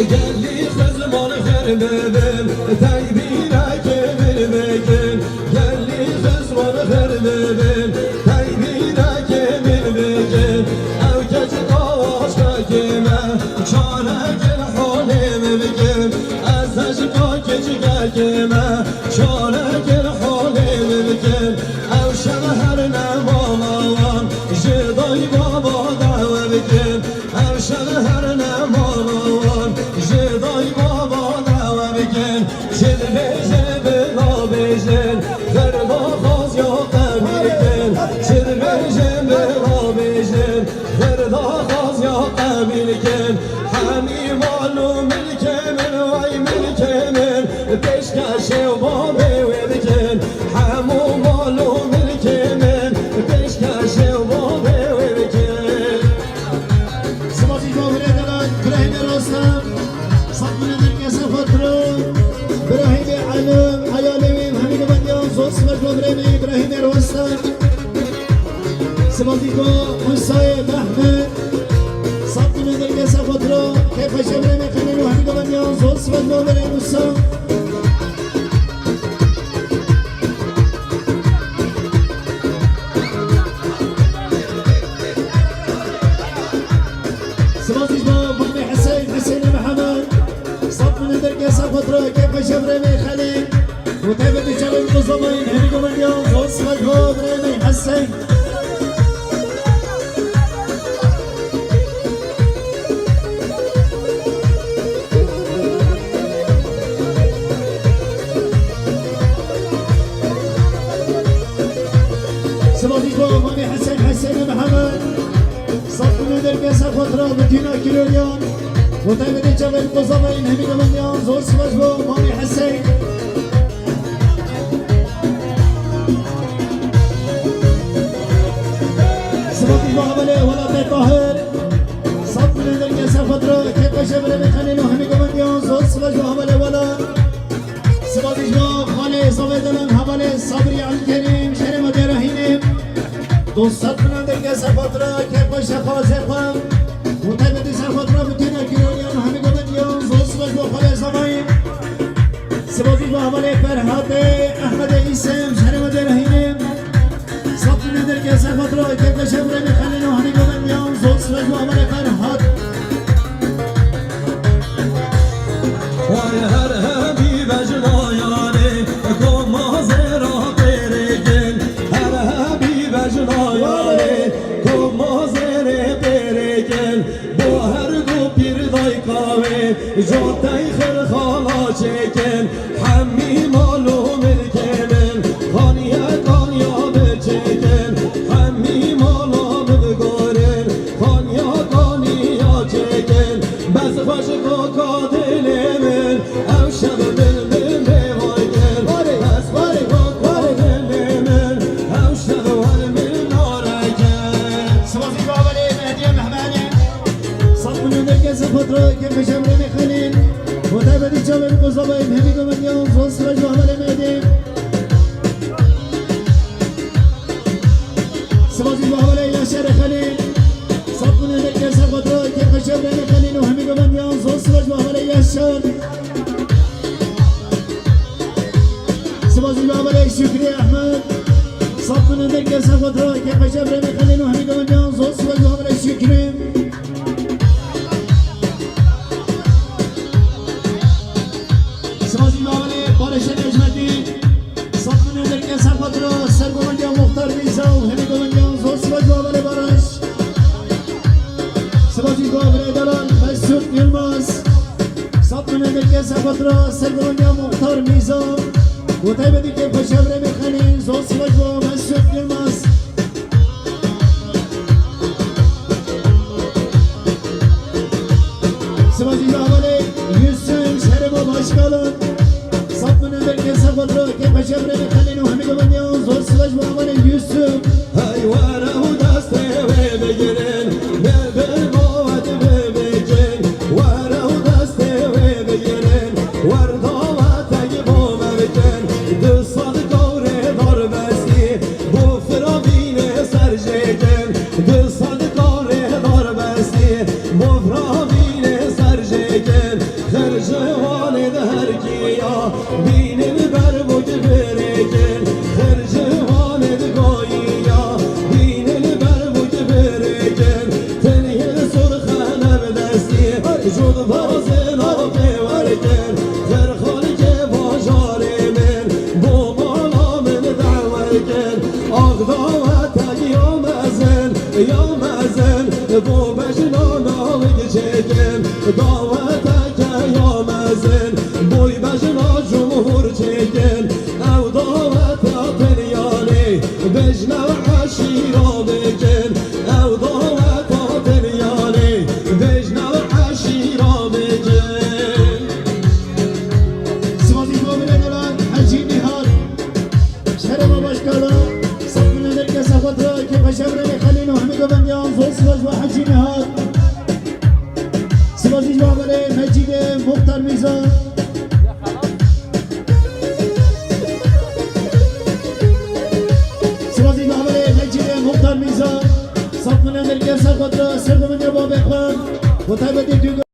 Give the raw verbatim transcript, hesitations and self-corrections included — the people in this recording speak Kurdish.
Gelî xizman xir bibin, teybîrekê min bikin. Gelî xizman xir bibin, teybîrekê min bikin. Ew keçika aşkekê me, çarekên holê min bikin. Ez hejika keçikekê me, çarekên holê min bikin. Ew şev her ne mala wan, ji dayik baba dawe bikin. Ev şev her ne mala wan, ji dayik baba dawe bikin. Çi dibêjin bila bêjin, xirda xaziya qebîl kin. Çi dibêjin bila bêjin, xirda xaziya qebîl kin. Hemî mal û milkê min, wey milkê min, pêşkêşê babê wê bikin. Hemû mal û milkê min, pêşkêşê babê wê bikin. Spas ji bo birê delal, birahîmê Rostem, sed milyon derkese xwe tiro. Birahîmê Elim, eyalê wê, hemî guvendiyan, zor spas ji bo birê me, birahîmê Rostem. Spas ji bo Musayê Mehmet, sed milyon derkese xwe tiro. Kêfxweşê birê me, xelîl û hemî guvendiyan, zor spas ji bo birê Musa. Spas ji bo Mamê Hesên, Hesênê Mihemed. Sed milyon derkese xwe tiro, kêfxweşê birê me Xelîl. Û taybetî çavên ku zamayîn hemî guvendiyan, zor spas ji bo birê me Hesên. Spas ji bo Mamê Hesen, Hesênê Mihemed. Sed milyon derkese xwe tira, Mitîna Kiroriyan. Û taybetî çavên ku zamayîn hemî guvendiyan, zor spas ji bo Mamê Hesen. Spas ji bo hevalê welatê Tahir. Sed milyon derkese xwe tira, kêfxweşê birê me Xelîl û hemî guvendiyan, zor spas ji bo hevalê welat. Spas ji bo xalê Zavê Delan, hevalê Sabrî Elkerîm, şerê me dê re hînê. Du sed milyon derkese xwe tira, kêfxweşê xwezê xwe. Û taybetî ser xwe tira, Mitîna Kiroriyan, hemî guvendiyan, zor spas ji bo xalê Zavayî. Spas ji bo hevalê Ferhatê, Ehmedê Îsêm, şerê me dê re hînê. Sed milyon derkese xwe tira, kêfxweşê birê me Xelîl û hemî guvendiyan, zor spas ji bo hevalê Ferhat. Vay her hebî bejna yarê, koma zêra pêrê gel. Her hebî bejna yarê, koma zêrê pêrê gel. Bo her du pîr dayka wê, jotey xir xala çêkin. Hemî mal û milkê min, xaniye kaniya biçêkin. Hemî mala min bigorin, xaniya kaniya çêkin. Bes xweşik o ka dilê min, ew şev min bi mêvay kir. Bes xweşik o ka dilê min, ew şev wer min nare kir. Spas ji bo hevalê Mehdiye Mehmenê. Sed milyon derkese xwe tira, kêfxweşê birê me Xelîl. Bo taybetî çavên ku zamayîn hemî guvendiyan, zor spas ji bo hevalê Mehdiye. Spas ji bo hevalê Yaşarê Xelîl. Sed milyon derkese xwe tira, kêfxweşê birê me Xelîl û hemî guvendiyan, zor spas ji bo hevalê Yaşar. Spas ji bo hevalê Şükrî Ehmed. Sed milyon derkese xwe tira, kêfxweşê birê me Xelîl û hemî guvendiyan, zor spas ji bo hevalê Şükrî. Spas ji bo hevalê Barışê Necmetî. Sed milyon derkese xwe tira, ser guvendiyan Muxtar Mîza û hemî guvendiyan, zor spas ji bo hevalê Barış. Spas ji bo birê delal Mesut Yilmaz. Sed milyon derkese xwe tira, ser guvendiyan Muxtar Mîza. Û taybetî kêfxweşê birê me Xelîl, zor spas ji bo Mesut Yilmaz. Spas ji bo hevalê Yusuf, şerê me Başkalan. Sed milyon derkese xwe tira, kêfxweşê birê me Xelîl û hemî guvendiyan, zor spas ji bo hevalê Yusuf. Hey were û destê wê bigirin, me bi dawet bibikin. Were û destê wê bigirin, wer daweteg bo me bikin. Du sed karê darbestî, bo firavînê ser jêkin. Du sed karê darbestî, bo firavînê ser jêkin. Ya mezin, bo bejna navik çêkin, daweteke ya mezin, boy bejna cumhur çêkin, ew daweta tenyanê, bejna eşîra bikin, ew daweta tenyanê, bejna eşîra bikin. Sivazî babine gelen Hecî Nihal. Şerema başkala, sefine derke sefatra ki peşevrê Xelîl Mehmîd Efendiyan, zor sivaz ve Hecî Nihal. Sivazî babine Mecîdê Muxtar Mîza. Sivazî babine Mecîdê Muxtar Mîza. Sefine derke sefatra, serdemine babê xwe. Bu taybetî